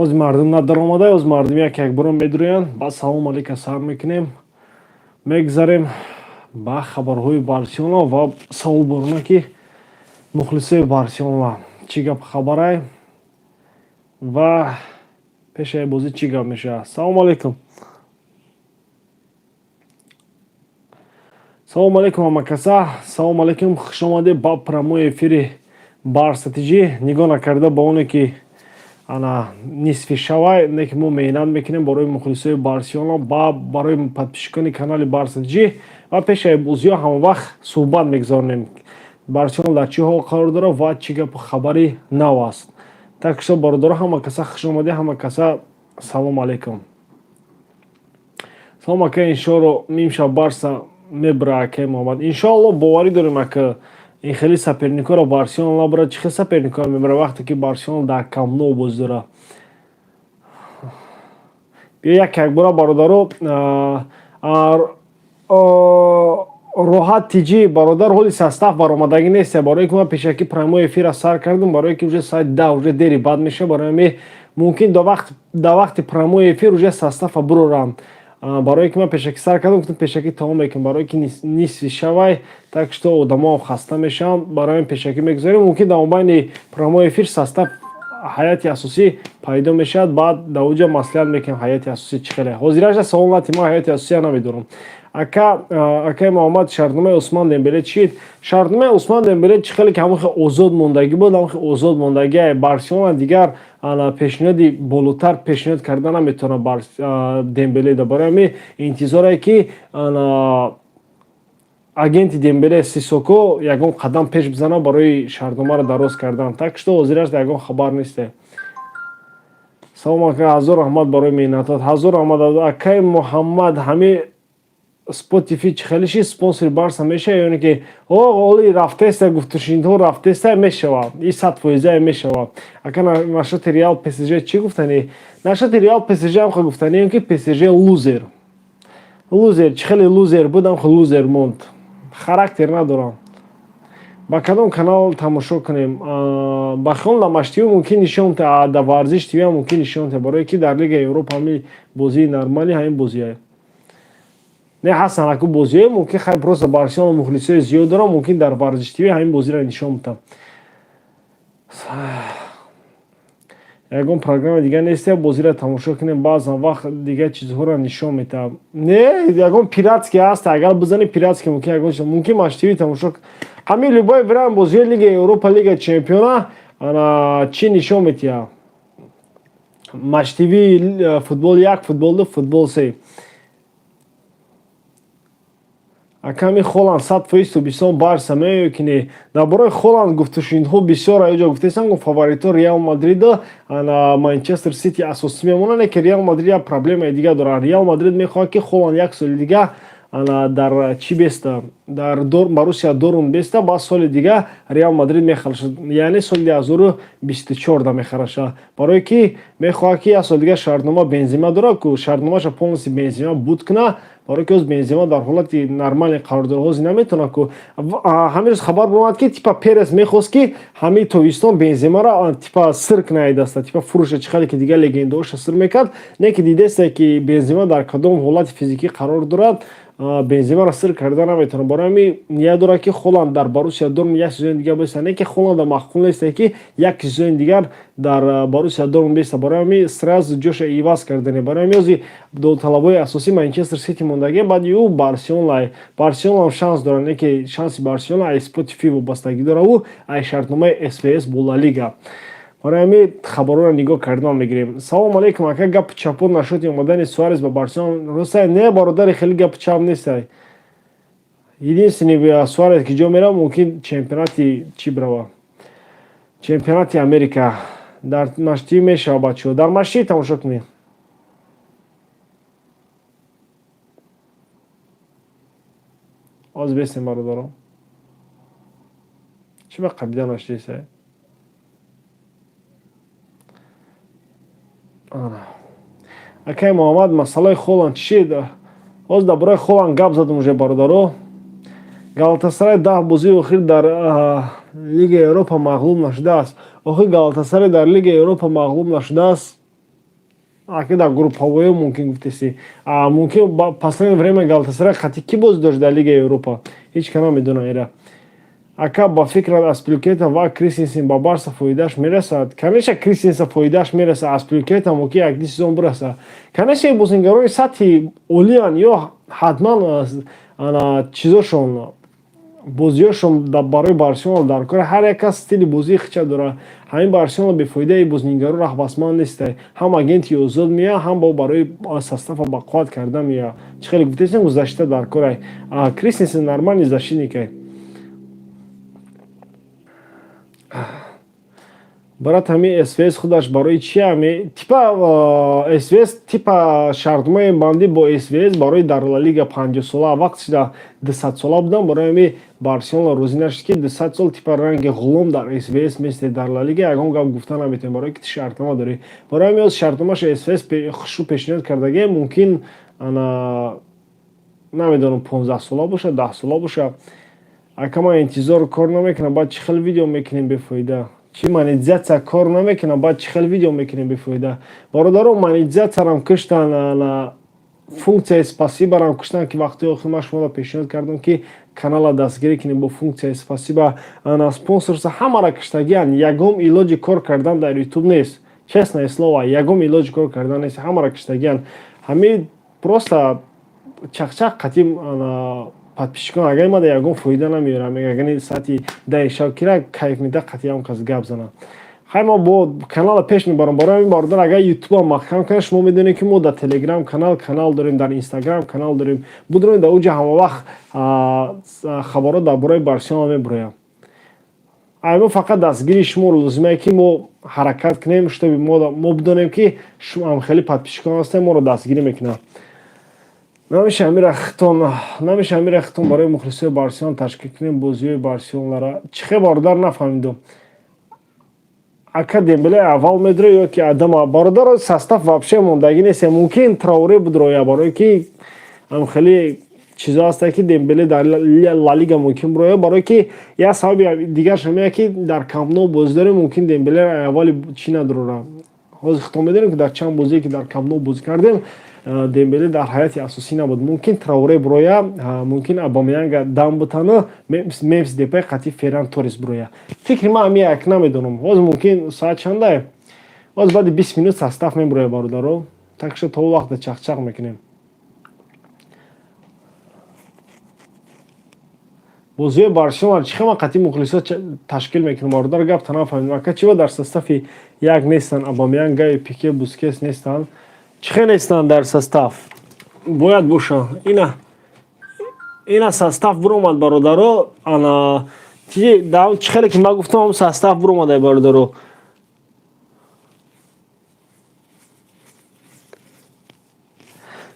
Оз мардум надаромада, оз мардум як якбора медурӯянд. Ба салом алейка сар мекунем. Мегзарем ба хабарҳои Барселона ва савол борона, ки мухлисои Барселона чӣ гап хабарай ва пешаи бозӣ чӣ гап мешавад. Салому алейкум. Салому алейкум, ҳамакаса. Салому алейкум, хушомадед ба прямой эфири Барса ТЖ. Нигоҳ накарда ба оне, ки ана нисфи шавай, не ки мо меҳнат мекунем барои мухлисои Барселона, ба барои подписчикони канали Барса ТЖ ва пешаи бозиҳо ҳамавақт суҳбат мегузаронем. Барселона дар чӣ ҳол қарор дорад ва чӣ гапу хабари нав аст. Так что, бародаро, ҳама каса хуш омадед, ҳама каса салому алейкум. Салом, ака, иншоалло, имшаб Барса мебара, акай Муҳаммад. Иншоалло, боварӣ дорем, ака, ин хеле соперникҳоро Барселона набарад, чӣ хел соперникҳоро мебарад, вақте ки Барселона дар Камп Ноу бозӣ дорад. Биё як якбора, бародаро, Роҳат ТЖ, бародар, ҳоли состав баромадагӣ нест, барое ки ман пешакӣ прямой эфира сар кардам, барое ки уже соати 10 уже дери бад мешавад, барои ҳамин мумкин дар вақти прямой эфир уже состава бурорам. Барое ки ман пешакӣ сар кардам, гуфтам, пешакӣ тамом мекунам, барое ки нисфи шавай, так что одамоам хаста мешаванд, барои ҳамин пешакӣ мегузорем. Мумкин дар мобайни прямой эфир состав ҳайати асосӣ пайдо мешавад, баъд дар оҷа маслиҳат мекунем, ҳайати асосӣ чӣ хеле. Ҳозираша савол натӣ, ман ҳайати асосия намедорам. Ака, акаи Муҳаммад, шартномаи Усман Дембеле чӣ? Шартномаи Усман Дембеле чӣ хеле ки ҳамон хел озод мондагӣ буд, ҳамон хел озод мондагӣ. Барселона дигар ана пешниҳоди болотар пешниҳод карда наметавонад Дембеледа. Барои ҳамин интизоре, ки ана агенти Дембеле Сисоко ягон қадам пеш бизанад барои шартномаро дароз кардан. Так что ҳозираш ягон хабар несте. Салом, ака, ҳазор раҳмат барои меҳнатот. Ҳазор раҳмат, акаи Муҳаммад. Ҳамин Spotify чӣ хеле ши спонсори Барса мешава ё не ки оли рафтеста, гуфтушинҳо рафтеста, мешава, и 100 фоизае мешава. Ака, насчёти Реал ПСЖ чӣ гуфтанӣ? Насчёти Реал ПСЖ ҳам хел гуфтанӣ, ки ПСЖ лузер, лузер, чӣ хеле лузер буд, ҳам хел лузер монд, характер надорам. Ба кадом канал тамошо кунем? Ба хиёл Намаш ТВ мумкин нишон, дар Варзиш ТВ ҳам мумкин нишон, барое ки дар Лигаи Европа ҳамин бозии нормали, ҳамин бозие не ҳастан, аку бозиҳое мумкин, хай, просто Барселона мухлисои зиёд дорам, мумкин дар Варзиш ТВ ҳамин бозиро нишон бидам. Ягон программа дигар нест, бозиро тамошо кунем? Баъзан вақт дигар чизҳоро нишон медиҳам. Не, ягон пиратский ҳаст, агар бизани пиратский, мумкин ягон чиз, мумкин Матч ТВ тамошо. Ҳамин любой время бозиҳои Лигаи Европа, Лига Чемпиона ана чӣ нишон медиҳад? Матч ТВ, Футбол як, Футбол ду, Футбол се. Аками Холанд 100% тобистон Барса меоё ки не? Дар бораи Холанд гуфтушунидҳо бисёр аёҷо гуфтесам, гуфт, фаворито Реал Мадрида, ана Манчестер Сити асосӣ мемонад, не ки Реал Мадрид як проблемаи дигар дорад. Реал Мадрид мехоҳад, ки Холанд як соли дигар ана дар чӣ беста, дар Боруссия Дортмунд беста, баъд соли дигар Реал Мадрид мехарашад, яъне соли 2024 мехараша, барое ки мехоҳад, ки як соли дигар шартнома Бензима дорад, ку шартномаша полностью Бензима буд куна, барое ки оз Бензима дар ҳолати нормале қарор дорад, ҳозир наметавонад ку. Ҳамин рӯз хабар баромад, ки типа Перес мехост, ки ҳамин тобистон Бензимаро типа сир кунад даста, типа фурӯша, чӣ хеле ки дигар легендаҳоша сир мекард, не ки дидеста, ки Бензима дар кадом ҳолати физикӣ қарор дорад, Бензимаро сир карда наметавонад. Барои ҳамин ният дорад, ки Холанд дар Боруссия Дортмунд як сезони дигар беста, не ки Холанда маъқул несте, ки як сезони дигар дар Боруссия Дортмунд беста, барои ҳамин сразу ҷоша иваз кардане. Барои ҳамин ози довталабои асосӣ Манчестер Сити мондагӣ, баъди ӯ Барселона. Барселонаам шанс дорад, не ки шанси Барселона ай Spotify вобастагӣ дорад, ӯ ай шартномаи СВС бо Ла Лига. Барои ҳамин хабарҳоро нигоҳ кардан мегирем. Салому алейкум, ака, гапи чапо насчёти омадани Суарес ба Барселона ростай? Не, бародари, хеле гапи чап нестай. Единственный, Суарес ки ҷо мерава, мумкин чемпионати чӣ бирава, чемпионати Америка. Дар Матч ТВ мешава, бачаҳо, дар Матч ТВ тамошо кунед. Оз бестем, бародаро, чӣ ба қабида нашдесай? Акай Муҳаммад, масъалаи Холанд чӣ шид? Ҳозир дар бораи Холанд гап задам уже, бародаро. Галатасарай 10 бозии охир дар Лигаи Европа мағлуб нашудааст. Охир Галатасарай дар Лигаи Европа мағлуб нашудааст. Аки дар групповой мумкин гуфтеси. Мумкин последнее время Галатасарай хати кӣ бозӣ дошт дар Лигаи Европа? Ҳеҷ ка намедонад ира. Ака, ба фикрат, Аспиликета ва Кристенсен ба Барса фоидааш мерасад? Конечно, Кристенсен фоидааш мерасад, Аспиликета мумкин як ди сезон бирасад. Конечно, ин бозингарони сатҳи олиян ё ҳатман ана чизошон, бозиёшон барои Барселона дар кор. Ҳар як кас стили бозии хича дорад. Ҳамин Барселона бефоидаи бозингаро рағбатманд нестай. Ҳам агенти озод меяд, ҳам бо барои состава бақувват карда меяд. Чӣ хеле гуфтесем, защита дар корай. Кристенсен нормальный защитникай. Брат, ҳами СВС худаш барои чи? Ҳами типа СВС, типа шартномаи бандӣ бо СВС барои дар Ла Лига 50-сола, вақт шуда 200-сола будам. Барои ҳами Барселона розӣ нашуд, ки 200 сол типа ранги ғулом дар СВС месте. Дар Ла Лига ягон гап гуфта наметавонем, барое ки ту шартнома дорӣ. Барои ҳами оз шартномаша СВС хушу пешниҳод кардагӣ. Мумкин, ана, намедонам, 15-сола бошад, 10-сола бошад. Ака, ман интизор кор намекунам, баъд чӣ хел видео мекунем бефоида? Чӣ, монетизатсия кор намекунам, баъд чӣ хел видео мекунем бефоида? Бародаро, монетизатсиярам куштан, функсияи спасибарам куштан, ки вақти охир ман шуморо пешниҳод кардам, ки канала дастгирӣ кунем бо функсияи спасибо. Ана спонсорса ҳамара куштагиан. Ягон илоҷи кор кардан дар Ютуб нест, честное слово, ягон илоҷи кор кардан нест, ҳамара куштагиан. Ҳами просто чақчақ қатим подписчикон, агар мада ягон фоида намеёрам, ягани соати 10-и шаб кира кайф меда қатъи ҳам кас гап занам. Хай, мо бо канала пеш мебарам. Барои ҳамин, бародар, агар Ютубам маҳкам кунад, шумо медонед, ки мо дар Телеграм канал дорем, дар Инстаграм канал дорем. Будроед, дар уҷа ҳамавақт хабарҳо дар бораи Барселона мебурояд. Ай мо фақат дастгирии шумо лозимае, ки мо ҳаракат кунем, чтобы мо бидонем, ки шумо хеле подписчикон ҳастем, моро дастгирӣ мекунанд. Намеша амира хитон барои мухлисои Барселона ташкил кунем бозиҳои Барселонара? Чӣ хел, бародар, нафаҳмидум. Ака, Дембеле аввал медуро ё ки Адама? Бародар, состав вообще мондагӣ нест. Мумкин Траоре будроя, барое ки хеле чизо ҳаста, ки Дембеле дар Ла Лига мумкин буроя, барое ки як сабаби дигараш ҳамея, ки дар Камп Ноу бозӣ дорем. Мумкин Дембеле аввали чӣ надурора. Ҳозир хитон медонем, ки дар чанд бозие, ки дар Камп Ноу бозӣ кардем, Дембеле дар ҳайати асосӣ набуд. Мумкин Траоре буроя, мумкин Абамеянга дам бутану Мемфис Депай қатъи Ферран Торрес буроя. Фикри ман ҳами, як намедонам. Ҳозир мумкин соат чандае? Ҳозир баъди 20 минут состав мебуроя, бародаро, так что то вақта чақчақ мекунем. Бозиҳои Барселона чӣ хел қатъи мухлисо ташкил мекунем? Бародар, гапта нафаҳмидам. Ака, чиба дар состави як нестанд Абамеян, Гави, Пике, Бускес нестанд? Чӣ хел нестанд дар состав? Бояд бошанд. Ина состав буромад, бародаро. Ана чӣ хеле ки ман гуфтам, состав буромадай, бародаро.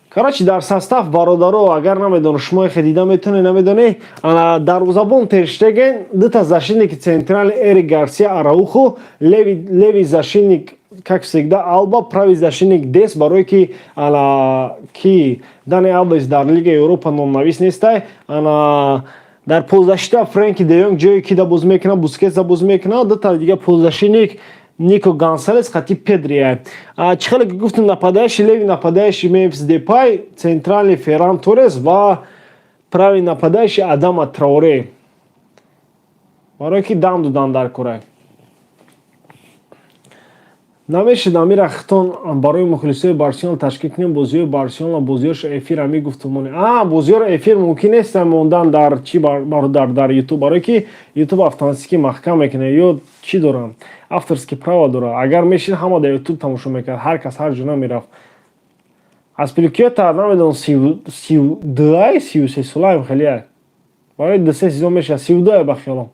Короче, дар состав, бародаро, агар намедонам, шумо хе дида метавонед, намедонед. Ана дарвозабон Терштеген, дута защитники центральный Эрик Гарсия, Араухо, левый защитник, как всегда, Алба, правый защитник Дес, барое ки ана ки Дани Алвес дар Лигаи Европа номнавис нестай. Ана дар полузащита Френки де Йонг ҷое ки да бозӣ мекунад, Бускетса бозӣ мекунад, дута дига полузащитник Нико Гонсалес қати Педрия. Чӣ хеле ки гуфтем, нападающий, левый нападающий Мемфис Депай, центральный Ферран Торрес ва правый нападающий Адама Траоре, барое ки дам додан дар кора. Намешид амира хитон барои мухлисои Барселона ташкил кунем бозиҳои Барселона, бозиҳош эфир? Ами гуфтумони бозиҳоро эфир мумкин нест мондан дар чӣ, бародар, дар Ютуб, барое ки Ютуб автоматически маҳкам мекунад ё чӣ дорам, авторский право дорад. Агар мешид, ҳама дар Ютуб тамошо мекард, ҳар кас ҳар ҷо намерафт. Аспиликета намедонам, 32-ай, 33 солаем, хеле барои 2-3 сезон мешавад, 32-ай ба хиёлам.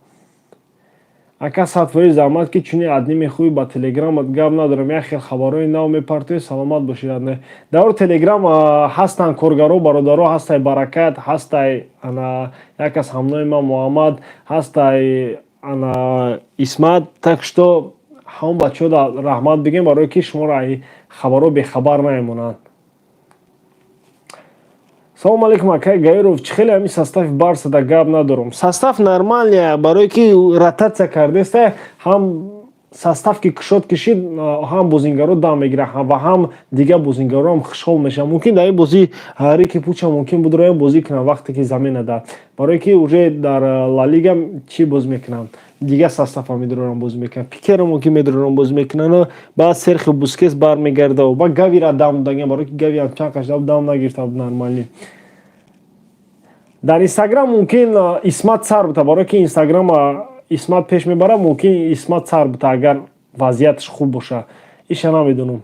Ака, 100% заҳмат, ки чунин адни мехоҳӣ, ба Телеграмат гап надорам, як хел хабарҳои нав мепартоӣ. Саломат бошед. Адне дар Телеграм ҳастанд коргаро, бародаро, ҳастай Баракат, ҳастай ана як аз ҳамнои ман Муҳаммад, ҳастай ана Исмат. Так что ҳамон бачаҳо раҳмат бигем, барое ки шуморо ай хабарҳо бехабар намемонанд. Салому алейкум, акай Гаиров. Чӣ хеле ҳамин состави Барсада? Гап надорам, состав нормальный, барое ки ротатсия кардеста ҳам. Состав ки кушод кишид, ҳам бозингаро дам мегирад ва ҳам дигар бозингароам хушҳол мешаванд. Мумкин дар ин бозӣ Рики Пуча мумкин будроям бозӣ кунанд, вақте ки замена дад, барое ки уже дар Ла Лига чӣ бозӣ мекунанд, дигар состава медурорам бозӣ мекунанд, Пикеро мумкин медурорам бозӣ мекунанд, баъд Серхио Бускес бармегарда, ба Гавира дам додагиам, барое ки Гави ҳам чанд қашда дам нагирифта буд нормалӣ. Дар Инстаграм мумкин Исмат сар бута, барое ки Инстаграма Исмат пеш мебарад, мумкин Исмат сар бута, агар вазъияташ хуб боша, иша намедонам.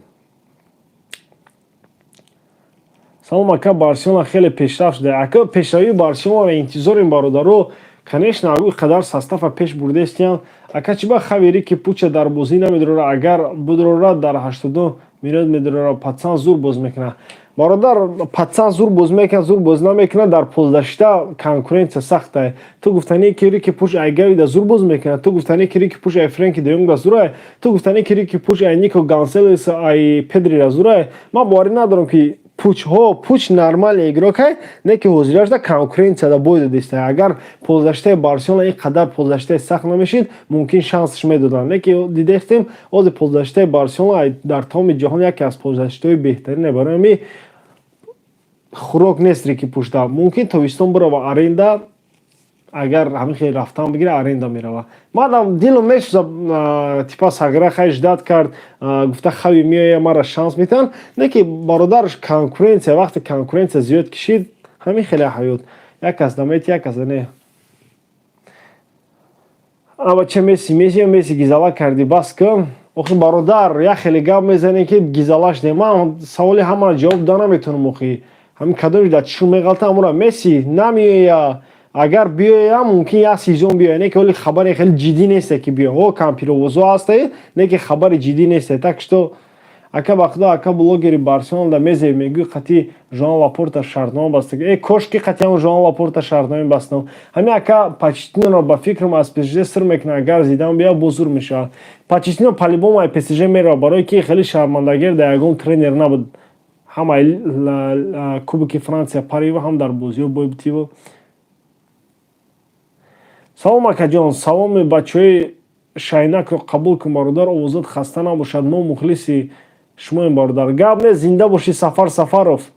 Салом, ака, Барселона хеле пешрафт шуда. Ака, пешравии Барселонара интизорем, бародаро, конечно, ин қадар состава пеш бурдестиям. Ака, чӣ ба Хави Рики Пуча дар бозӣ намедурора? Агар будурора, дар 82 минут медурора, пацан зур боз мекунад. Бародар, пацан зур боз мекунад, зур боз намекунад, дар полузащита конкуренция сахтае. Ту гуфтанӣ, ки Рики Пуч ай Гавида зур боз мекунад? Ту гуфтанӣ, ки Рики Пуч ай Френки де Йонгда зурае? Ту гуфтанӣ, ки Рики Пуч ай Нико Гонсалес, ай Педрира зурае? Ман боварӣ надорам, ки Пучҳо, Пуч нормальный игрокай, не ки ҳозирашда конкуренцияда бой додиста. Агар полузащитаи Барселона ин қадар полузащитаи сахт намешид, мумкин шансш медоданд, не ки дидехтем, ҳозир полузащитаи Барселона дар тамоми ҷаҳон яке аз полузащитаҳои беҳтарине. Барои ҳамин хӯрок нест Рики Пушта. Мумкин тобистон бирава аренда, агар ҳамин хел рафтан бигира, аренда мерава. Мадам дилам месӯза, типа сағира хай ждать кард, гуфта Хави меоя, мара шанс метиҳанд, не ки, бародар, конкуренция, вақте конкуренция зиёд кишид, ҳамин хеле ҳаёт, як кас намети, як кас не. Абача, Месси, Месси, Месси, гизала кардӣ, бас кун. Охи, бародар, як хеле гап мезанем, ки гизалаш не. Ман саволи ҳамаро ҷавоб дода наметавонам. Охи, ҳамин кадоми дар чишум меғалта, ҳамура. Месси намеоя, агар биёям, мумкин як сезон биёя, не ки ҳоли хабаре хеле ҷиддӣ несте, ки биёя. Ҳо, кампировозо ҳасте, не ки хабари ҷиддӣ несте. Так что, ака, ба худо, ака, блогери Барселона мезеви, мегӯи, қати Жоан Лапорта шартнома баста. Э, кошки қати ҳам Жоан Лапорта шартнома бастам. Ҳамин ака Почеттиноро, ба фикрам, аз ПСЖ сир мекунад. Агар Зидан бия, бозур мешавад. Почеттино по-любому ай ПСЖ мерава, барое ки хеле шармандагир дар ягон тренер набуд, ҳам ай Кубоки Франсия парива, ҳам дар бозиҳо бой бутиво. Салом, акаҷон, саломи бачаҳои Шайнакро қабул кун, бародар. Овозат хаста набошад, мо мухлиси шумоем, бародар. Гап не, зинда бошӣ, Сафар Сафаров.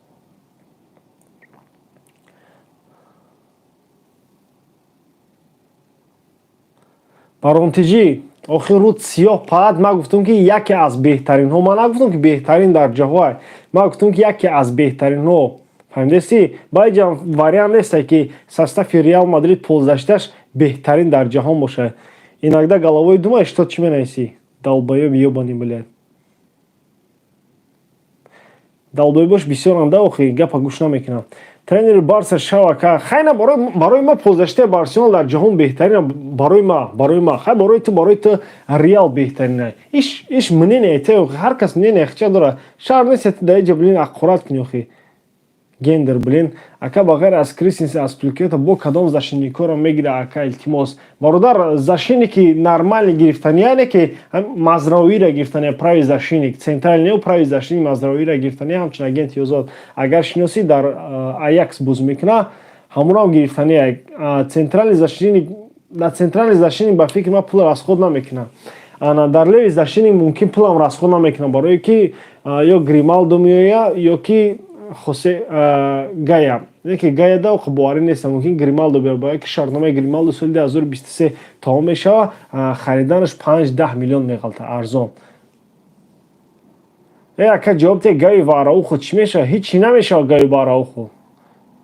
Баронтиҷӣ, охир руд сиёҳ паат. Ман гуфтам, ки яке аз беҳтаринҳо, ман нагуфтам, ки беҳтарин дар ҷаҳон, ман гуфтам, ки яке аз беҳтаринҳо, фаҳмидасти? Баъиҷам вариант несте, ки состави Реал Мадрид полузащиташ беҳтарин дар ҷаҳон бошад. Иногда головой думаешь, что чӣ менависӣ, долбоёб ёбаный, блядь. Долбоёбош бисёранда, охи, гапа гӯш намекунам. Тренери Барса шава хайна. Барои ма полузащитаи Барселона дар ҷаҳон беҳтарина, барои ма, барои ма. Хай, барои ту Реал беҳтарина. Иш мнение те, ҳар кас мнение хча дора, шар нест дар иҷа, блин, аққурат кунӣ, охи, гендер, блин. Ака, ба ғайр аз Кристенсен, аз Пилкета бо кадом защитникҳоро мегира, ака, илтимос? Бародар, защитники нормальный гирифтани, яъне ки Мазраоира гирифтани, правый защитник, центральный не, правый защитник Мазраоира гирифтани, ҳамчун агенти озод, агар шиносӣ, дар Аякс боз мекуна, ҳамонам гирифтани. Центральный защитник, дар центральный защитник, ба фикри ман, пул расход намекунад. Ана дар левый защитник мумкин пулам расход намекунад, барое ки ё Грималдо меоя, ё ки Хосе Гая. Яке Гаяда охо боварӣ нестам, мумкин Грималдо биёяд, барое ки шартномаи Грималдо соли 2023 тамом мешавад, хариданаш 5-10 миллион меғалта, арзон. Э, ака, ҷавоб те, Гави ва Араухо чӣ мешавад? Ҳичи намешавад Гави ба Араухо.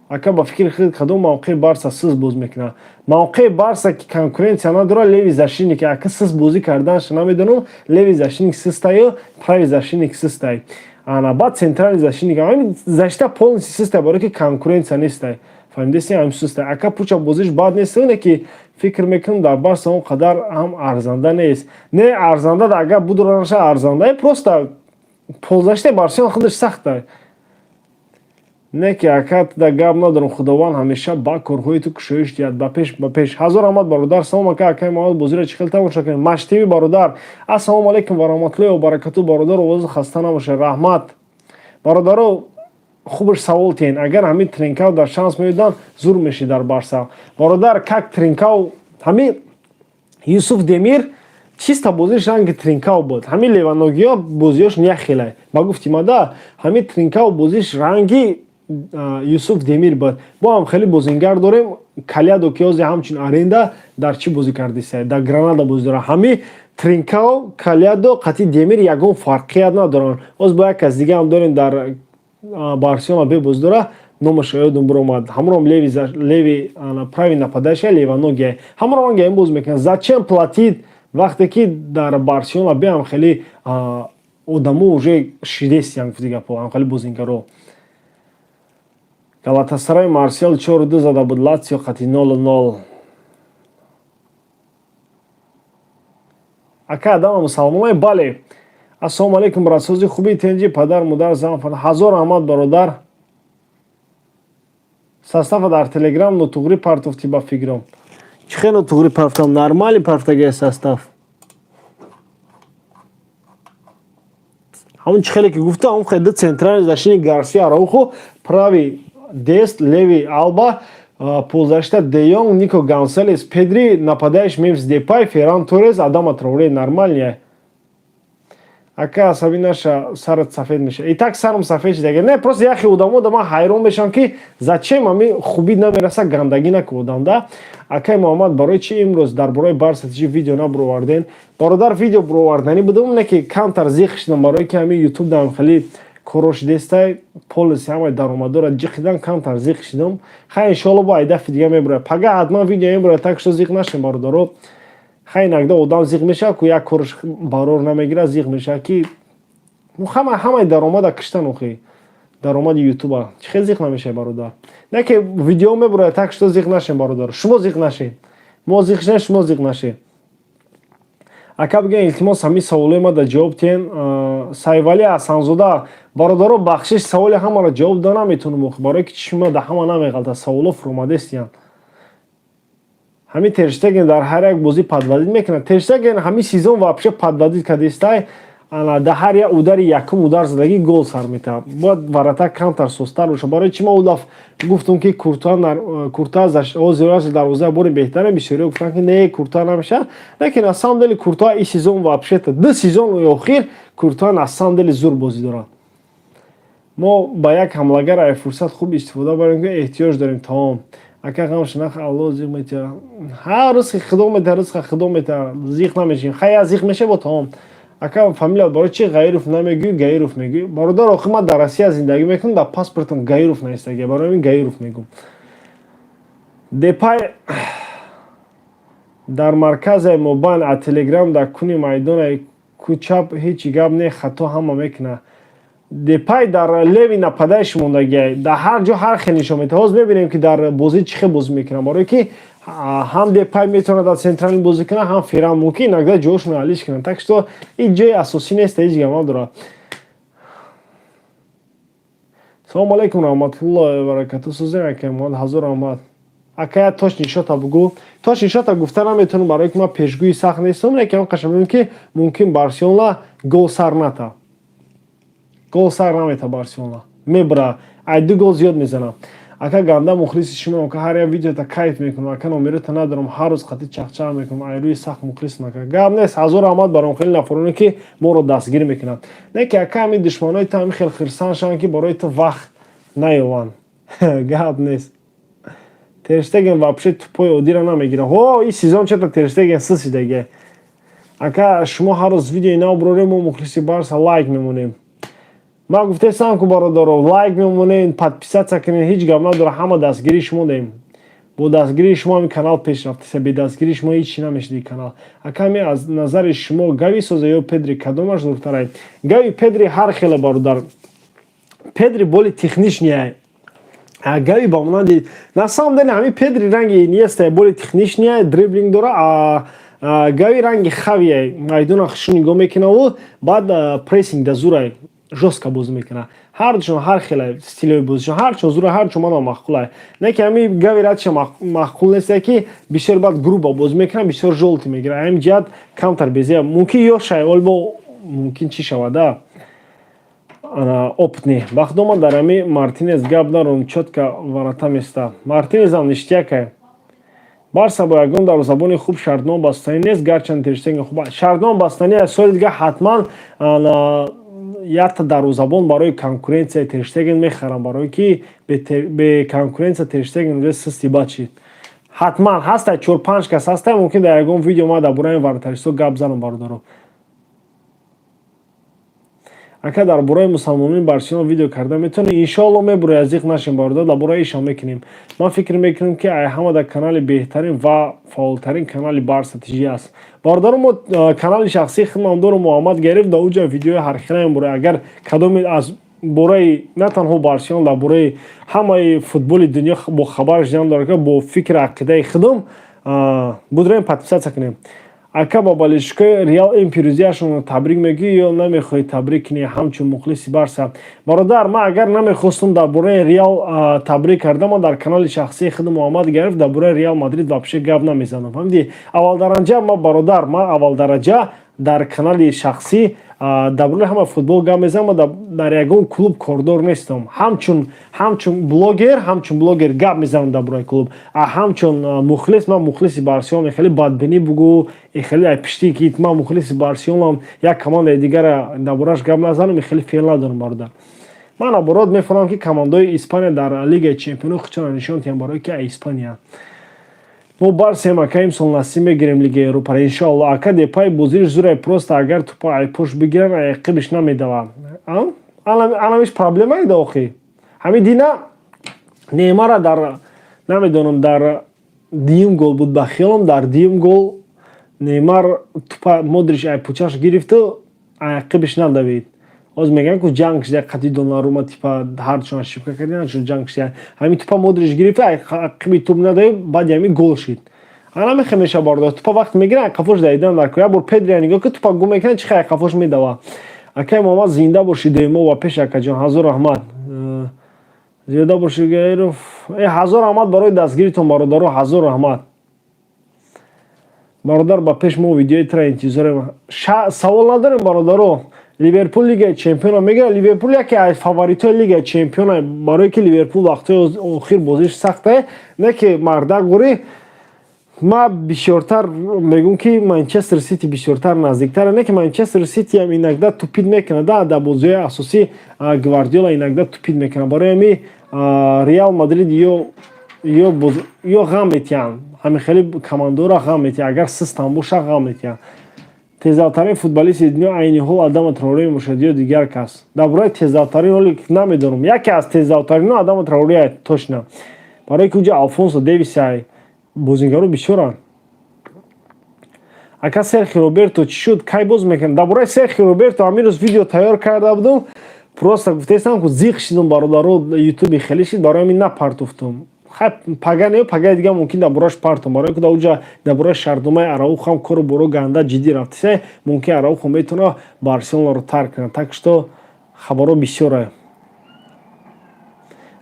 Ака, ба фикри худ, кадом мавқеи Барса сиз боз мекунад? Мавқеи Барса, ки конкуренция надорад, левый защитник. Ака, сиз бозӣ карданаш намедонам, левый защитник систаю, правый защитник систай, ана баъд центральный защитник. Ҳамин защита полностью систай, барое ки конкуренция нестай, фаҳмидеси? Ҳамин систай. Ака, Пуча бозиш бад нест, не ки фикр мекунам, дар Барса он қадар ҳам арзанда нест. Не, арзанда агар будуранаша, арзанда, просто полузащитаи Барселона худаш сахта. Не ки, ака, да гап надорам, Худованд ҳамеша ба корҳои ту кушоиш диҳад. Ба пеш, ба пеш, ҳазор раҳмат, бародар. Салом, ака, акаи Муҳаммад, бозиро чӣ хел тамошо кунем? Маштиви, бародар. Ассалому алайкум ва раҳматуллоҳи ва баракату, бародар, овози хаста набошад, раҳмат. Бародаро, хубаш савол тиҳен. Агар ҳамин Тринкау дар шанс меёданд, зур мешид дар Барса. Бародар, как Тринкау, ҳамин Юсуф Демир Чисто бозиш ранги Тринкао буд. Ҳамин левоногиҳо бозиёш як хелай. Ба гуфти мада, ҳамин Тринкао бозиш ранги Юсуф Демир буд. Бо ҳам хеле бозингар дорем, Калядо, ки ҳозир ҳамчун аренда дар чӣ бозӣ кардиса, дар Гранада бозӣ дорад. Ҳами Тринкао, Калядо қати Демир ягон фарқият надоранд. Ҳоз бо як кас дига ҳам дорем, дар Барселона бе бозӣ дорад, номаш ёдум биромад. Ҳамроҳам левый, правый нападающий, левоногий, ҳамроҳ ранги ин боз мекунад. Зачем платить, вақте ки дар Барселона беам хеле одамо уже шидестиян, гуфти гапо, ҳам хеле бозингаро. Галатасарай Марсел 4-2 зада буд, Латсио қати 0-0. Ака, адама мусалмонай? Бале. Ассалому алайкум, братсози хуби, тенҷи, падар, модар, зан, ҳазор раҳмат, бародар. Состава дар Телеграм нотуғрӣ партофтӣ, ба фикрам. Чӣ хел нотуғрӣ партофтам? Нормали партофтагия состав. Ҳамон чӣ хеле ки гуфта, ҳамон хел: ду центральный защитник, Гарсия, Араухо, правый Дест, левый Алба, полузащита Де Йонг, Нико Гонсалес, Педри, нападающий Мемфис Депай, Ферран Торрес, Адама Траоре. Нормальный. Ака, асабӣ наша, сарат сафед меша. И так сарам сафед шида. Не, просто яхе одамо да ман ҳайрон мешавам, ки зачем ами хубӣ намераса, гандагӣ наку одам да. Акай Муҳаммад, барои чи имрӯз дар бораи Барса чи видео набуроварден? Бародар, видео буроварданӣ будам, не ки камтар зиқ шидам, барое ки ҳами Ютуб дам хеле корош дестай, полиси ҳамаи даромадора ҷиқидан, камтар зиқ шидам. Хай, иншоалло, бо айдафи дига мебурад. Пага ҳатман видео мебурад, так что зиқ нашем, бародаро. Хай, инакда одам зиқ мешавад ку, як корш барор намегирад, зиқ мешавад, ки ҳамаи даромада киштан, охи даромади Ютуба чӣ хел зиқ намешавад, бародар? Не ки видео мебурад, так что зиқ нашем, бародар. Шумо зиқ нашед, мо зиқ шем, шумо зиқ нашед. Ака, бигӯен, илтимос, ҳамин саволои ма да ҷавоб тиҳен. Сайвали Ҳасанзода, бародаро, бахшиш, саволи ҳамаро ҷавоб да наметонам, охи барое ки чишма да ҳама намеғалта, саволо фуромадестиянд. Ҳамин Терштеген дар ҳар як бозӣ подводить мекунад. Терштеген ҳамин сезон вообще подводить кардистай. Дар ҳар як удари якум удар задагӣ гол сар метавад. Бояд ворота камтар сустар боша. Барои чи ман удаф гуфтум, ки Куртуа ҳозир дарвозаи бори беҳтаре, бисёриҳо гуфтанд, ки не, Куртуа намешавад. Лекин на самом деле Куртуа и сезон, вообще-то ду сезони охир Куртуа на самом деле зур бозӣ дорад. Мо ба як ҳамлагар ай фурсат хуб истифода барем, ки эҳтиёҷ дорем. Тамом, ака, ғамш нах, Алло зиқ метиҳад. Ҳар ризқи Худо метиҳад, ризқа Худо метиҳад, зиқ намешем. Хай, зиқ меша, бо тамом. Ака, фамилия барои чи Ғаиров намегӯӣ, Гаиров мегӯӣ? Бародар, охир ман дар Россия зиндагӣ мекунам, дар паспортам Гаиров навистагия, барои ҳамин Гаиров мегӯм. Депай дар марказаи мобайн, а Телеграм дар куни майдонаи кӯчап ҳеҷ гап не, хато ҳама мекунад. Депай дар левый нападающий мондагиай, дар ҳар ҷо ҳар хел нишон медиҳад. Ҳозир мебинем, ки дар бозӣ чӣ хел бозӣ мекунад, барое ки ҳам Депай метавонад дар центральный бозӣ кунад, ҳам Ферран, мумкин иногда ҷоашонро алиш кунад. Так что ин ҷои асосӣ нест, ҳеҷ гап надорад. Салому алайкум, раҳматуллоҳи баракату, сӯзем, акай Муҳаммад, ҳазор раҳмат. Ака, я точный счёта бугӯ. Точный счёта гуфта наметавонам, барое ки ман пешгӯи сахт нестам, лекин ҳам қашан мебинем, ки мумкин Барселона гол сар ната, гол сар намета, Барселона мебра, ай ду гол зиёд мезанам. Ака, ганда мухлиси шумо, ака, ҳар як видеота кайф мекунам. Ака, номерота надорам, ҳар рӯз қатӣ чахчах мекунам, ай рӯи сахт мухлисам. Ака, гап нест, ҳазор раҳмат баром хеле нафароне, ки моро дастгирӣ мекунанд. Не ки, ака, ҳамин душманои ту ҳамин хел хирсанд шаванд, ки барои ту вақт наёванд. Гап нест. Терштеген вообще тупои оддиро намегирад. Ҳо, ин сезон чета Терштеген сисидаге. Ака, шумо ҳар рӯз видеои нав бурорем, мо мухлиси Барса лайк мемонем. Ман гуфтесам ку, бародаро, лайк мемонем, подписаться кунем, ҳеҷ гап надора, ҳама дастгирии шумо даем. Бо дастгирии шумо ҳамин канал пеш рафтеса, бе дастгирии шумо ҳеҷ чи намешуд ин канал. Ака, аз назари шумо Гави соза ё Педри, кадомаш зуртарай? Гави, Педри ҳар хеле, бародар. Педри более техничный, Гави ба монанди, на самом деле ҳамин Педри ранги Иньеста, более техничный, дриблинг дора, а Гави ранги Хавия, майдона хушу нигоҳ мекунаву баъд прессинг да зурай, жёстко бозӣ мекунад. Ҳардушон ҳар хеле стилои бозишон, ҳарчон зура, ҳарчон мана маъқулай. Не ки ҳами Гави радша маъқул несте, ки бисёр баъд грубо бозӣ мекунад, бисёр жёлтый мегирад. Ҳамин ҷиҳат камтар безея, мумкин ёшай, олбо мумкин чӣ шавада, опытный. Бахдома дар ҳами Мартинес гап наром, чётко ворота места. Мартинезам ништякай. Барса бо ягон дарвозабони хуб шартнома бастанӣ нест, гарчанд Терштеген хуб шартнома бастанӣ аст. Соли дига ҳатман якта дарвозабон барои конкуренсияи Терштеген мехарам, барое ки бе конкуренсия Терштеген уже сусти бад шид. Ҳатман ҳаста, чор панҷ кас ҳаста. Мумкин дар ягон видео ма дар бораи вратарь исо гап занам, бародаро. Ака, дар бораи мусалмонони Барселона видео карда метавонӣ? Иншоалло, мебурои, аз зиқ нашем, бародар, дар бораи ишам мекунем. Ман фикр мекунам, ки ай ҳама дар канали беҳтарин ва фаъолтарин канали Барса ТЖ аст. Бародаро, мо канали шахсии худмам дорум, Муҳаммад Гариф, дар уҷа видеои ҳархела мебурои. Агар кадоме аз бораи на танҳо Барселона, дар бораи ҳамаи футболи дунё бо хабар шидан дорад, бо фикри ақидаи худум будроем, подписаться кунем. Ака, ба болельщик ои Реал ин пирӯзиашонро табрик мегӯӣ ё намехоҳӣ табрик кунӣ, ҳамчун мухлиси Барса? Бародар, ман агар намехостум дар бораи Реал табрик карда, ман дар канали шахсии худ Муҳаммад Гариф дар бораи Реал Мадрид вообще гап намезанам, фаҳмидӣ? Аввалдараҷа ма, бародар, ман аввалдараҷа дар канали шахсӣ дар бораи ҳама футбол гап мезанам, дар ягон клуб кордор нестам. Ҳамчун блогер гап мезанам дар бораи клуб, а ҳамчун мухлис, ман мухлиси Барселона, хеле бадбинӣ бугӯ, хеле ай пиштӣ ки ман мухлиси Барселонам, як командаи дигара дар борааш гап назанам, хеле феъл надорам, бародар. Ман наоборот мефаҳмам, ки командаҳои Испания дар Лигаи чемпионо худшонро нишон диҳанд, барое ки Испания. Мо Барсем, ака, имсол насиб мегирем Лигаи Европаро, иншоалло. Ака, Депай бозириш зурай, просто агар тупа айпош бигиран, айқибиш намедава. Анамиш проблема ида охи. Ҳамин дина Неймара дар, намедонам, дар дуюм гол буд, ба хиёлам, дар дуюм гол Неймар тупа Модрич айпучаш гирифту айқибиш надавид. Ҳозир мегӯям, ку ҷанг шуда қати Донарума, типа ҳардушон ошибка кардиан, ҷанг шуда. Ҳамин тупа Модрич гирифта, ақиби туп надавид, баъди ҳамин гол шид. Ана мехе меша, бародар, тупа вақт мегиран, қафош давидан дар. Як бор Педрия нигоҳ ки тупа гум мекунад, чи хай қафош медава. Акай Муҳаммад, зинда бошӣ доимо ва пеш, акаҷон, ҳазор раҳмат. Зиёда бошӣ, Гаиров. Ҳазор раҳмат барои дастгиритон, бародаро, ҳазор раҳмат. Бародар, ба пеш, мо видеои тра интизорем. Савол надорем, бародаро. Ливерпул Лигаи чемпиона мегирад? Ливерпул яке аз фаворитҳои Лигаи чемпиона, барое ки Ливерпул вақтҳои охир бозиш сахтае, не ки мардак гурӣ. Ма бисёртар мегӯм, ки Манчестер Сити бисёртар наздиктара, не ки Манчестер Ситиам иногда тупить мекунад дар бозиҳои асосӣ, Гвардиола иногда тупить мекунад. Барои ҳами Реал Мадрид ё ғам метиҳанд, ҳамин хеле командора ғам метиҳанд, агар систам боша, ғам метиҳанд. Тездавтарин футболисти дунё айни ҳол Адама Траоре мебошад ё дигар кас? Дар бораи тездавтарин ҳоле намедонам, яке аз тездавтарино Адама Траоре точно, барое ки уҷа Алфонсо Девис ай, бозингаро бисёранд. Ака, Серхи Роберто чӣ шуд, кай боз мекунад? Дар бораи Серхи Роберто ҳамин рӯз видео тайёр карда будам, просто гуфтаистам, ку зиқ шидум, бародаро, ютуби хеле шид, барои ҳамин напартуфтум. Пага не, пагаи дига мумкин дар борааш партум, барое ки дар уҷа дар бораи шартномаи Араухам кору боро ганда ҷиддӣ рафтиса. Мумкин Араухо метавона Барселонаро тарк кунад, так что хабарҳо бисёре.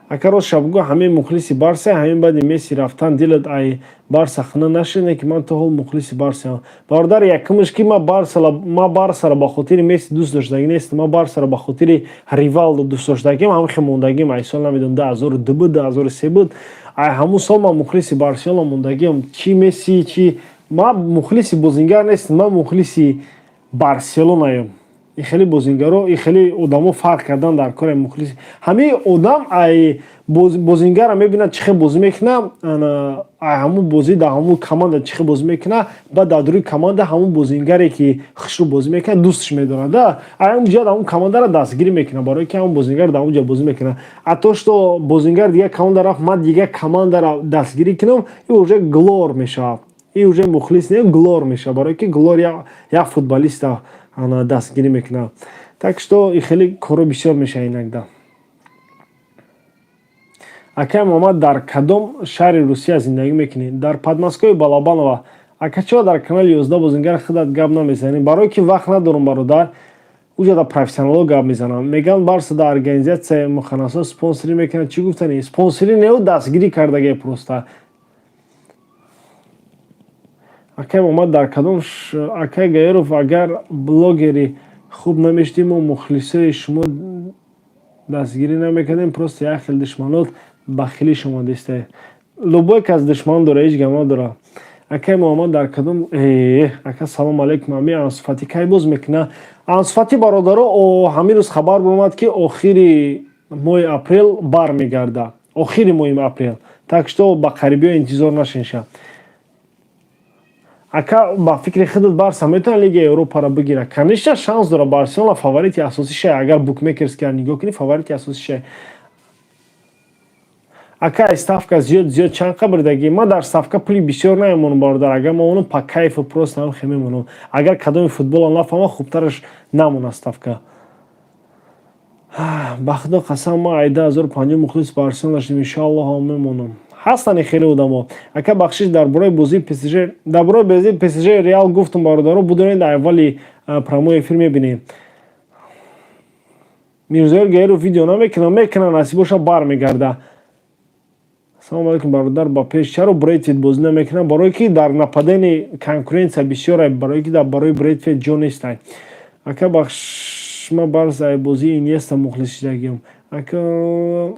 Ака, рост шабгӯ, ҳамин мухлиси Барса, ҳамин баъди Месси рафтан дилат ай Барса хина нашине? Ки ман то ҳол мухлиси Барсаам, бародар. Якумш, ки ма Барсаро ба хотири Месси дӯст доштагӣ нестам, ма Барсаро ба хотири Ривалдо дӯст доштагим. Ҳамин хел мондагим. Ай сол, намедонам, 2002 буд, 2003 буд, ай ҳамун сол ман мухлиси Барселона мондагиам. Чи Месси, чи ман мухлиси бозингар нестам, ман мухлиси Барселонаем. И хеле бозингаро, и хеле одамо фарқ кардан дар кори мухлиси. Ҳамин одам ай бозингара мебинад, чӣ хел бозӣ мекунад, ай ҳамун бозӣ дар ҳамун команда чӣ хел бозӣ мекунад, баъд дар дуруи команда ҳамун бозингаре ки хушрӯ бозӣ мекунад, дӯстш медорад, да ай ҳамун ҷиҳат ҳамун командаро дастгирӣ мекунад, барое ки ҳамун бозингар дар он ҷо бозӣ мекунад. А то что бозингар дигар команда рафт, ман дигар командаро дастгирӣ кунам, и уже глор мешавад, и уже мухлис не, глор мешавад, барое ки глор як футболиста дастгирӣ мекунад. Так что и хеле коро бисёр мешавад иногда. Акай Муҳаммад, дар кадом шаҳри Русия зиндагӣ мекунӣ? Дар Подмосковье, Балабанова. Ака, чаро дар канали 11 бозингар худат гап намезанӣ? Барое ки вақт надорам, бародар, уҷа дар профессионалҳо гап мезанам. Мегӯянд, Барса дар организатсияи муханнасо спонсорӣ мекунад, чӣ гуфтани? Спонсорӣ неу, дастгирӣ кардагӣ просто. Акай Муҳаммад, дар кадом, акай Гаиров, агар блогери хуб намешудӣ, мо мухлисои шумо дастгирӣ намекардем. Просто як хел душманот бахилиш омадиста. Любой кас душман дора, ҳеҷ гап надора. Акай Муҳаммад, дар кадом? Ака, салом алейкум. Ами Ансу Фати кай боз мекуна? Ансу Фати, бародаро, ҳамин рӯз хабар баромад, ки охири моҳи апрел бармегарда, охири моҳи апрел. Так что ба қарибиҳо интизор нашинша. Ака, ба фикри худат, Барса метавона Лигаи Европаро бигира? Конечно, шанс дора. Барселона фаворити асосӣ шай. Агар букмекерския нигоҳ кунӣ, фаворити асосӣ шай. Ака, ставка зиёд зиёд чанд қа бурдагӣ? Ман дар ставка пули бисёр намемонам, бародар. Агар ма онам, по кайфу просто ҳам хе мемонам. Агар кадоми футбола нафаҳма, хубтараш намона ставка. Ба Худо қасам, ман ай 2005 мухлис Барселона шудем, иншоаллоҳ ҳам мемонам. Ҳастани хеле одамо. Ака, бахшиш, дар бораи бозии ПСЖ, дар бораи бозии ПСЖ Реал гуфтум, бародаро, будонед, аввали прямой эфир мебинем. Мирзоёр Гаиров видео намекунам? Мекунам, насиб боша, бармегарда. Салому алейкум, бародар. Ба пеш чаро Брейтвейт бозӣ намекунам? Барое ки дар нападение конкуренция бисёр, барое ки дар барои Брейтвейт ҷо нестай. Ака, бахш, ма Барса ай бозии Иньеста мухлис шидагиам. Ака,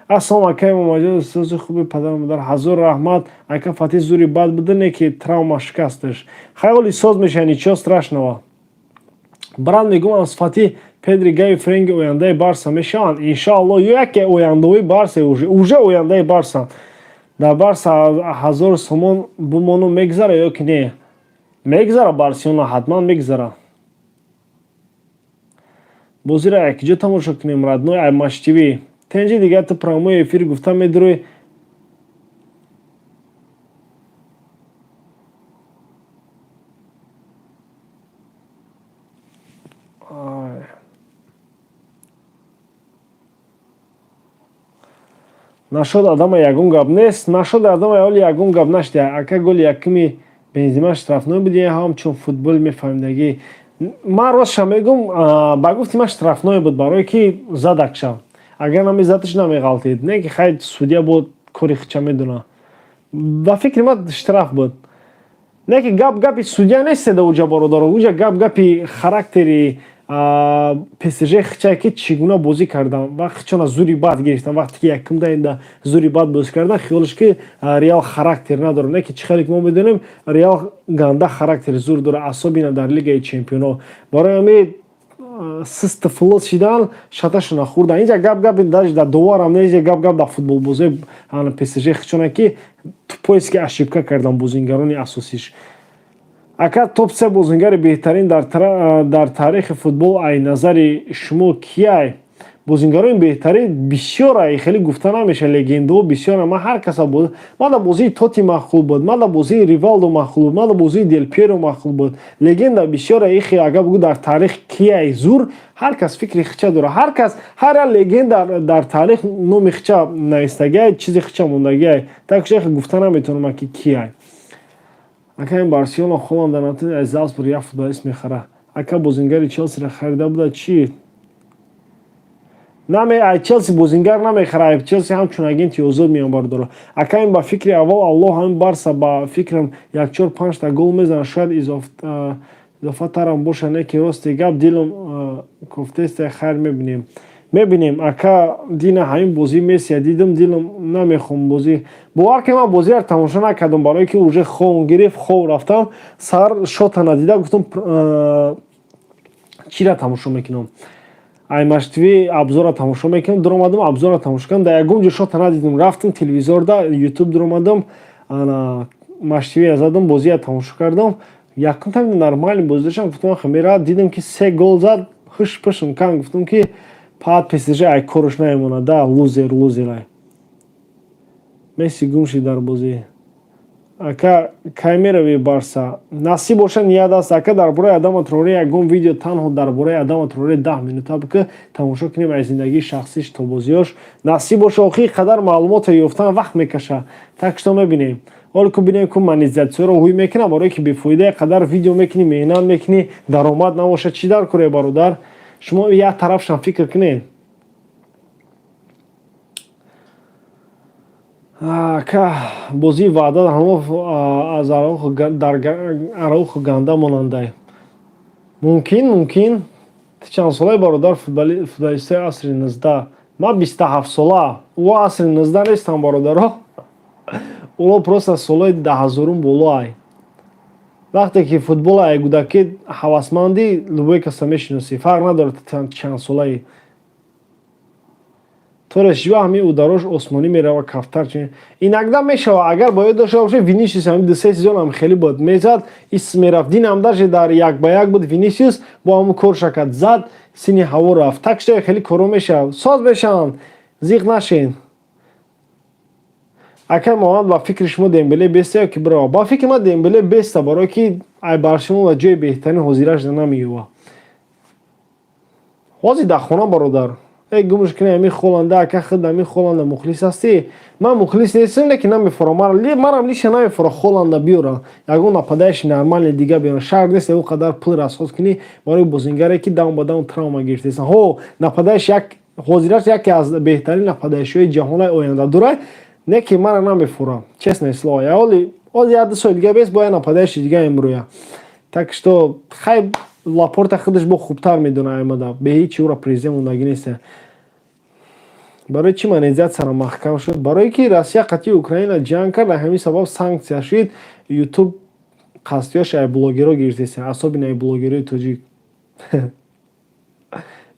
ассалом, акай Муҳаммадҷон, устози хуби падару модар, ҳазор раҳмат. Ака, Фати зури бад буда, не ки травма шикасташ. Хайоли соз меша, ничего страшного. Брат, мегӯм, Ансу Фати, Педри, Гави, Френки ояндаи Барса мешаванд, иншоалло. Яке ояндаҳои Барса, уже ояндаи Барса. Дар Барса 1000 сомон бумону мегзара ё ки не? Мегзара, Барселона ҳатман мегзара. Бозиро якиҷо тамошо кунем, родной? Ай Матч ТВ. Тенҷи дигар, ту прямой эфир гуфта медурӯй. Нашод адама ягон гап нест, нашод адама оли ягон гап нашуда. Ака, голи якуми Бензима штрафной буди? Ҳамчун футбол мефаҳмидагӣ, ман ростша мегум, ба гуфти ман штрафной буд, барое ки задакша. Агар намезадаш, намеғалтид. Не ки хай, судья буд, кори хича медона. Ба фикри ман, штраф буд. Не ки гап гапи судья нест уҷа, бародаро, уҷа гап гапи характери ПСЖ хичае, ки чӣ гуна бозӣ кардан ва хичона зури бад гирифтан. Вақте ки якум даинда зури бад бозӣ кардан, хиёлш ки Реал характер надорад. Не ки чӣ хеле ки мо медонем, Реал ганда характери зур дорад, особенно дар Лигаи чемпионҳо. Барои ҳамин систу флот шидан, шаташона хӯрдан. Инҷа гап гапи даже дар доварам нест, гап гап дар футболбозои ПСЖ хичона, ки тупойски ошибка кардан бозингарони асосиш. Ака, топ се бозингари беҳтарин дар таърихи футбол ай назари шумо кияй? Бозингарони беҳтарин бисёр, хеле гуфта намеша, легендаҳо бисёр. Ман ҳар каса, ман дар бозии Тоти маъқул буд, ман дар бозии Ривалдо маъқул буд, ман дар бозии Дел Пьеро маъқул буд. Легенда бисёр. Ихи агар бугӯ, дар таърих кияй зур, ҳар кас фикри хича дорад. Ҳар кас, ҳар як легенда дар таърих номи хича навистагиай, чизи хича мондагиай. Так что гуфта наметавонам, ки кияй. Ака, ин Барселона Холанда натуни, аз Залцбург як футболист мехара. Ака, бозингари Челсиро харида буда чӣ? Наме, ай Челси бозингар намехара, ай Челси ҳамчун агенти озод меён, бародаро. Ака, ин ба фикри аввал Аллоҳ, ҳамин Барса, ба фикрам, як чор панҷта гол мезанад, шояд изофатарам боша. Не ки рости гап, дилам кофтеста. Хайр, мебинем, мебинем. Ака, дина ҳамин бозии Мессия дидам, дилам намехом бозӣ. Бовар ки ман бозиро тамошо накардам, барое ки уже ховм гирифт, хов рафтам. Сар шота надида гуфтам, чира тамошо мекунам? Ай Матч ТВ обзора тамошо мекунам. Дуромадам, обзора тамошо кардам, дар ягон ҷо шота надидам. Рафтам телевизорда, Ютуб дуромадам, Матч ТВ задам, бозия тамошо кардам. Якум тайм нормальный бозӣ доштам, гуфтам, мера дидам, ки се гол зад, хуш пушм кан, гуфтам, ки паат ПСЖ ай корш намемонад да, лузер, лузер ай. Месси гум шид дар бозӣ. Ака, кай мерави Барса? Насиб боша, ният аст. Ака, дар бораи Адама Троре ягон видео, танҳо дар бораи Адама Троре 10 минута бика, тамошо кунем, аз зиндагии шахсиш то бозиёш. Насиб боша, охи қадар маълумотро ёфтан вақт мекаша. Так что мебинем. Ҳоле ку бинем, ку монетизатсияро ҳуй мекунам, барое ки бефоида қадар видео мекунӣ, меҳнат мекунӣ, даромад набошад, чӣ дар куре, бародар? Шумо як тарафшам фикр кунед. Ака, бозии Ваъда аз Араухо ганда монандай. Мумкин, мумкин. Ту чанд солаи, бародар? Футболистои асри 19. Ман 27 сола. Ӯ асри 19 нестам, бародаро. Уло просто солҳои даҳазорум болоай. Вақте ки футбола ай кӯдакӣ ҳавасмандӣ, любой каса мешиносӣ, фарқ надорад чанд солаи. Торес чӣ ҳамин ударош осмонӣ мерава, кафтар иногда мешава. Агар ба ёд дошта бошед, Винисиус ҳамин 2-3 сезон ҳам хеле буд, мезад, ис мерафт. Динам даже дар як ба як буд, Винисиус бо ҳамун корша кард, зад, сини ҳаво рафт. Так что хеле коро мешавад, соз мешаванд, зиқ нашен. Акай Муҳаммад, ба фикри шумо Дембеле беста ё ки бирава? Ба фикри ман, Дембеле беста, барое ки ай Барселона ҷои беҳтарин ҳозираш намеёва. Ҳозир дар хона, бародар. Э, гумш кунӣ, ҳамин Холанда, ака, худ ҳамин Холанда мухлис ҳастӣ. Ман мухлис нестам, лекин намефора, манам лично намефора Холанда биёра. Ягон нападающий нормальный дига биёра. Шарт нест ӯ қадар пул расход кунӣ барои бозингаре, ки даун ба даун травма гирифтесан. Ҳо, нападающий як ҳозираш яке аз беҳтарин нападающий ҳои ҷаҳонаи оянда дорад, не ки мара намефора, честное слово. Ҳоли ҳозир як 2 соли дига бест, бояд нападающий дига имрӯя. Так что хай, Лапорта худаш бо хубтар медона аймада, бе ҳеҷ ӯра президент мондагӣ нест. Барои чӣ монетизатсияро маҳкам шуд? Барое ки Россия қатъи Украина ҷанг кард, ҳамин сабаб санксия шуд. Ютуб қасдиёш ай блогерҳо гирифтеста, особенно ай блогерҳои тоҷик.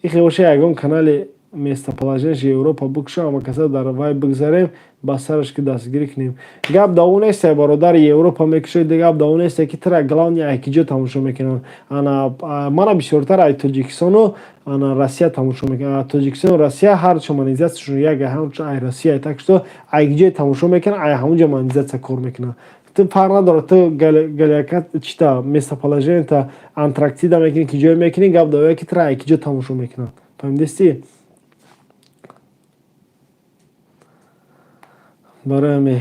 Ихе боша, ягон канали местоположение ш Европа бикушо, ама каса дар вай бигзарем, ба сараш ки дастгирӣ кунем. Гап да он несте, бародари, Европа мекушои, гап да он несте, ки тра главный ай киҷо тамошо мекунанд. Ана мана бисёртар ай Тоҷикистону ана Россия тамошо мекунанд. Тоҷикистону Россия ҳарчо монетизатсияшон як, ҳамчо ай Россия. Так что ай киҷое тамошо мекунанд, ай ҳамунҷо монетизатсия кор мекунанд. Ту фарқ надорад, ту галякат чита местоположение та Антарктида мекунӣ, ки ҷое мекунӣ, гап да ки тра ай киҷо тамошо мекунанд, фаҳмидистӣ? Барои ҳамин,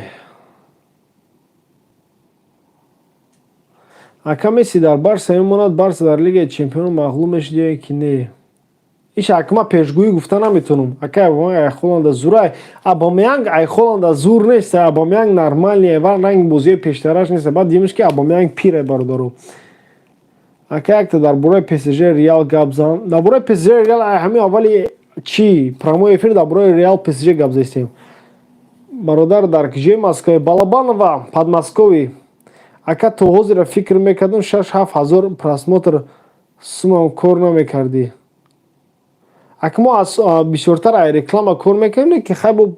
ака, Месси дар Барса мемонад? Барса дар Лигаи чемпионон мағлуб мешуд ё ки не? Иш ака, ман пешгӯӣ гуфта наметавонам. Ака, ай Холанда зурай. Абомеянг ай Холанда зур нест, Абомеянг нормальный ва ранги бозиҳои пештараш нест. Баъд димиш ки Абомеянг пире, бародаро. Ака, якта дар бораи ПСЖ, Реал гап зан. Дар бораи ПСЖ, Реал ҳамин аввали чӣ прямой эфир дар бораи Реал, ПСЖ гап застем. Бародар, дар киҷои Москве? Балабанова, Подмосковье. Ака, то ҳозира фикр мекардам, 6-7 ҳазор просмотр сумам кор намекардӣ. Ака, мо аз бисёртар ай реклама кор мекардем, ки хай, бо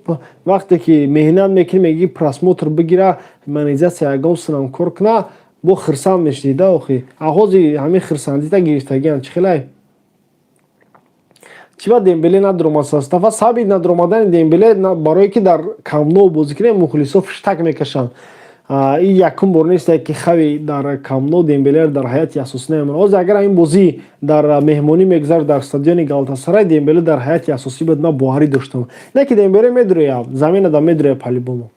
вақте ки меҳнат мекунӣ, мегӣ просмотр бигира, монетизатсия ягон сунам кор куна, бо хирсанд мешудӣ да. Охи, а ҳозир ҳамин хирсандита гирифтагиам. Чӣ хелай? Чӣ ба Дембеле надуромад состава? Сабаби надуромадани Дембеле барое ки дар Камп Ноу бозӣ кунем, мухлисо фиштак мекашанд. Ин якум бор нест, ки Хави дар Камп Ноу Дембелеро дар ҳайати асосӣ намемонад. Ҳозир агар ин бозӣ дар меҳмонӣ мегузард, дар стадиони Галатасарай, Дембеле дар ҳайати асосӣ буд, ман боварӣ доштам. Не ки Дембеле медуроя, заминада медуроя по-любому.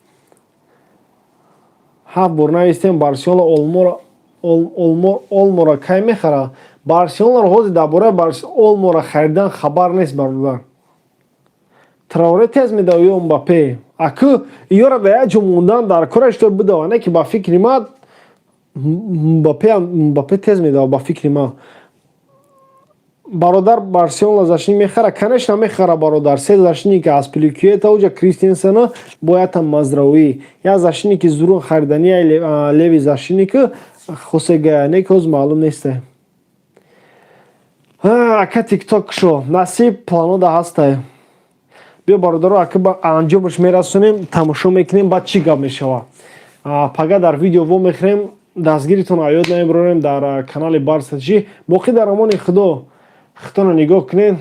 Ҳафт бор навистем. Барселона Олморо кай мехарад? Барселонаро ҳозир дар бораи Олморо харидан хабар нест, бародар. Траоре тез медава ё Мбаппе? Аку ёра дар як ҷо мондан дар кораш то бидава, не ки ба фикри ман Мбаппе тез медава, ба фикри ман. Бародар, Барселона защитник мехара? Конечно, мехара, бародар. Се защитника: Аспиликуета, уҷа Кристенсена, бояд там Мазрауи. Як защитники зурун харидани, левый защитник Хосе Гая, не ки ҳоз маълум несте. Ака, Тикток шо насиб планода ҳастай. Биё, бародаро, ака, ба анҷомаш мерасонем, тамошо мекунем, баъд чӣ гап мешава. Пага дар видео во мехӯрем. Дастгиритон аёд намебарорем дар канали Барса. Чӣ боқӣ, дар амони Худо, худтонро нигоҳ кунед.